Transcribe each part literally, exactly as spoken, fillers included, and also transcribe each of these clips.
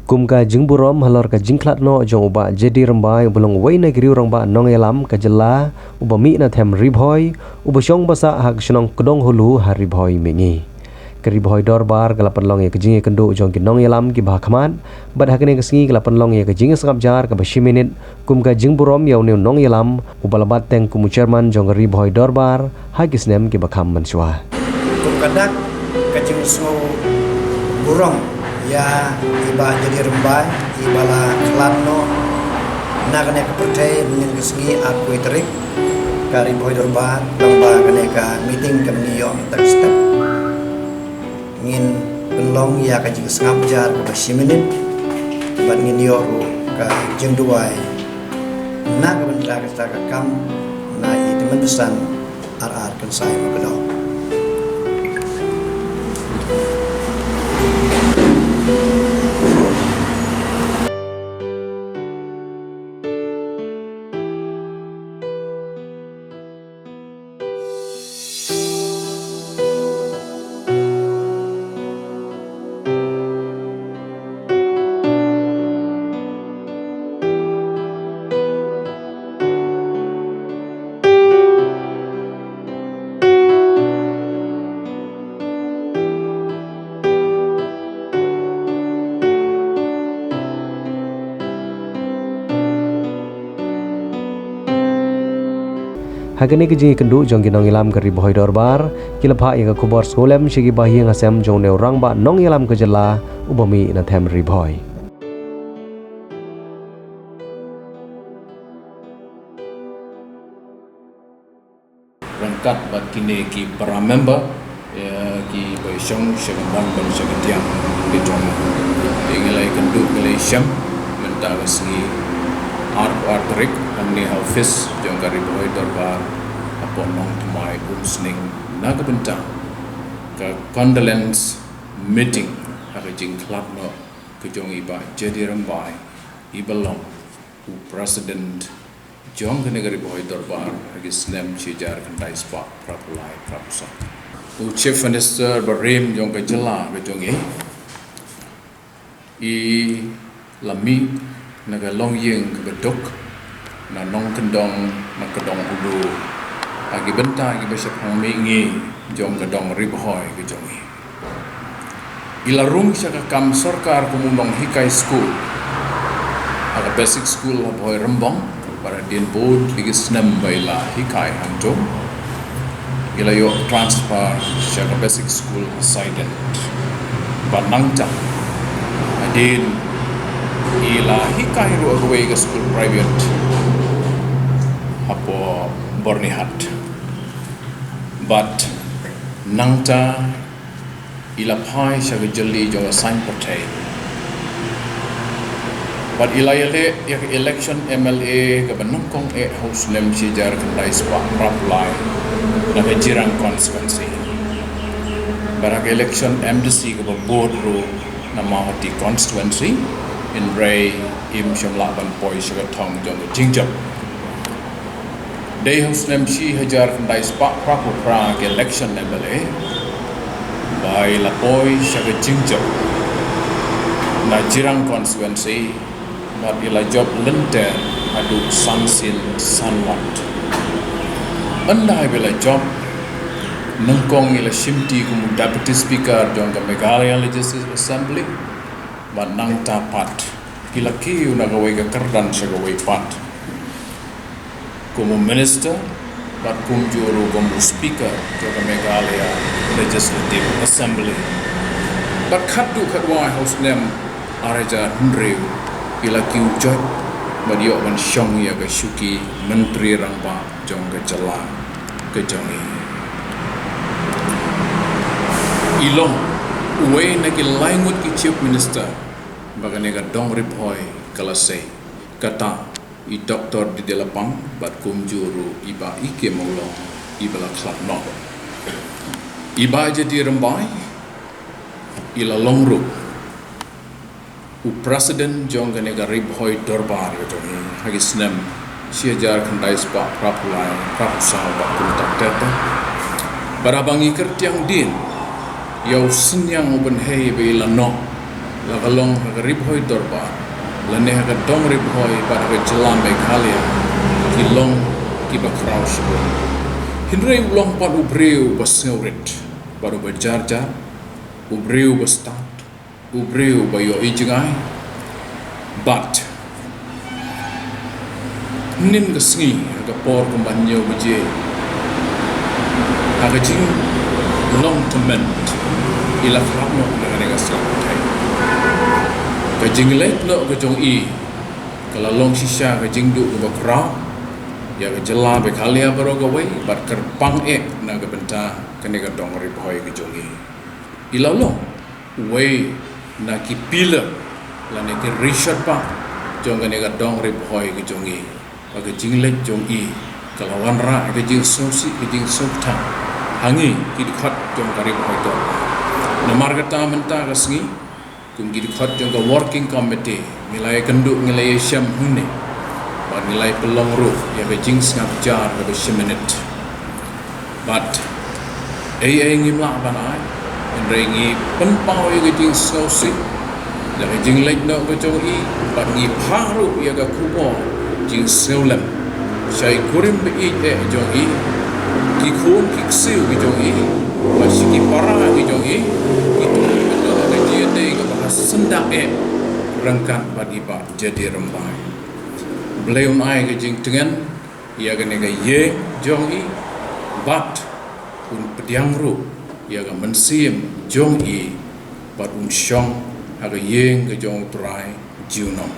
Kum ka jingburom halor ka jingkhlad noh jong u Bah J D Rymbai uba long uwei na ki riew rangbah nongïalam ka jylla uba mih na them Ri Bhoi, uba shong ba sah ha ka shnong Kdonghulu ha Ri Bhoi mihngi. Ka Ri Bhoi Dorbar ka la pynlong ïa ka jingïakynduh jong ki nongïalam kiba ha khmat, bad ha kane ka sngi ka la pynlong ïa ka jingïasngap jar kaba shi minit kum ka jingburom ïa une u nongïalam uba la bat teng kum u chairman jong ka Ri Bhoi Dorbar ha ki snem kiba kham mynshuwa. Kum ka dak ka jingsngew burom ïa i Bah J D Rymbai iba la khlad noh na kane ka pyrthei mynnin ka sngi arphew tarik, ka Ri Bhoi Dorbar, lyngba kane ka meeting kaba ngi ïoh mynta ka step. Ngin pynlong ïa ka jingsngap jar kaba shi minit, bad ngin ïoh ruh ka jingduwai na ka bynta kata ka kam na i tymmen basan ar ar kynsai ma ka dok. Ha kane ka jingïakynduh jong ki nongïalam ka Ri Bhoi Dorbar, ki la phah ïa ka khubor sngewlem sha ki bahaïing hasem jong une u rangbah nongïalam ka jylla uba mih na them Ri Bhoi. Ryngkat bad kine ki para member, ïa ki ba shong sha ka ban ban sha ka tiang ki jong. Te ngi la ïakynduh, ngi la ïashem mynta ka sngi arphew ar tarik hangne ha office jong ka Ri Bhoi Dorbar hapoh Nongthymmai Umsning na ka bynta ka condolence meeting ha ka jingkhlad noh ka jong i Bah J D Rymbai iba long u President jong kane ka Ri Bhoi Dorbar ha ki snem shi hajar khyndai spah phraphew lai phraphew saw. U Chief Minister barim jong ka jylla ka jong i, i la mih na ka longïing kaba duk na Nongkyndong na Kdonghulu ha ki bynta kiba shaphang mihngi jong ka dong Ri Bhoi ka jong i. I la rung sha ka kam sorkar kum u nonghikai skul ha ka basic school ha Bhoirymbong, bad hadien bun tylli ki snem ba i la hikai hangto, i la ïoh transfer sha ka basic school ha Saident. Bad nangta hadien i la hikai ruh ha kawei ka skul private hapoh Byrnihat. Bad nangta i la phai sha ka jylli jong ka saiñ pyrthei. Bad i la ïaleh ïa ka election M L A kaba nyngkong eh ha u snem shi hajar khyndai spah phraphew lai na ka Jirang constituency. Bad ha ka election M D C kaba bud ruh na Mawhati constituency, hynrei im shym lah ban poi sha ka thong jong ka jingjop. Dei ha u snem shi hajar khyndai spah phraphew phra ka election M L A ba i la poi sha ka jingjop na Jirang constituency, bad i la jop lynter haduh san sien san wat. Ynda i ba i la jop, nyngkong i la shimti kum u Deputy Speaker jong ka Meghalaya Legislative Assembly, bad nangta pat i la kiew na kawei ka kyrdan sha kawei pat kum u Minister, bad kumjuh ruh kum u Speaker jong ka Meghalaya Legislative Assembly. Bad khatduh khatwai ha u snem ar hajar hynriew i la kiew joit bad ïoh ban shong ïa ka shuki Myntri Rangbah jong ka jylla ka jong i. I long uwei na ki lai ngut ki Chief Minister ba kane ka dong Ri Bhoi ka la sei, kata i Doktor D D Lapang bad kumjuh ruh i Bah E K Mawlong i ba la khlad noh. I Bah J D Rymbai i la long ruh u President jong kane ka Ri Bhoi Dorbar ka jong i ha ki snem shi hajar khyndai spah phraphew lai phraphew saw bad kumta ter ter. Bad haba ngi kyrtiang dien ïa u synñiang u bynhei ba i la noh la ka long ha ka Ri Bhoi Dorbar, lane ha ka dong Ri Bhoi bad ha ka jylla Meghalaya, ki long kiba khraw shibun. Hynrei u long pat u briew uba sngewrit bad uba jarjar, u briew uba stad, u briew uba ïohi jngai. Bad nin ka sngi, ha ka por kumba hynñiew baje, ha ka jinglong tymmen, i la khlad noh na kane ka slap pyrthei. Ka jingleit noh ka jong i ka la long shisha ka jingduh kaba khraw ïa ka jylla Meghalaya baroh kawei, bad kyrpang eh na ka bynta kane ka dong Ri Bhoi ka jong i. I la long uwei na ki pillar lane ki rishot ba jong kane ka dong Ri Bhoi ka jong i. Ba ka jingleit jong i ka la wanrah ka jingsngewsih, ka jingsngewthuh ha ngi ki dkhot jong ka Ri Bhoi Dorbar. Namar kata mynta ka sngi, kum ki dkhot jong ka working committee, ngi la ïakynduh, ngi la ïashem hangne, bad ngi la ïapynlong ruh ïa ka jingsngap jar kaba shi minit. Bad ei ei ngim lah ban ai, hynrei ngi pynpaw ïa ka jingsngewsih ïa ka jingleit noh ka jong i, bad ngi phah ruh ïa ka khubor jingsngewlem sha i kurim ba ïeit eh jong i, ki khun ki ksiew ki jong i, bad sha ki para ki jong i, ki tuh ki tuh ka jingïadei kaba ha syndah eh ryngkat bad i Bah Jadie Rymbai. Blei un ai ka jingtngen ïa kane ka ïing jong i, bad un pdiang ruh ïa ka mynsiem jong i, bad un shong ha ka ïing ka jong U Trai junom.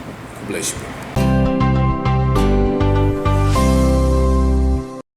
Khublei shibun.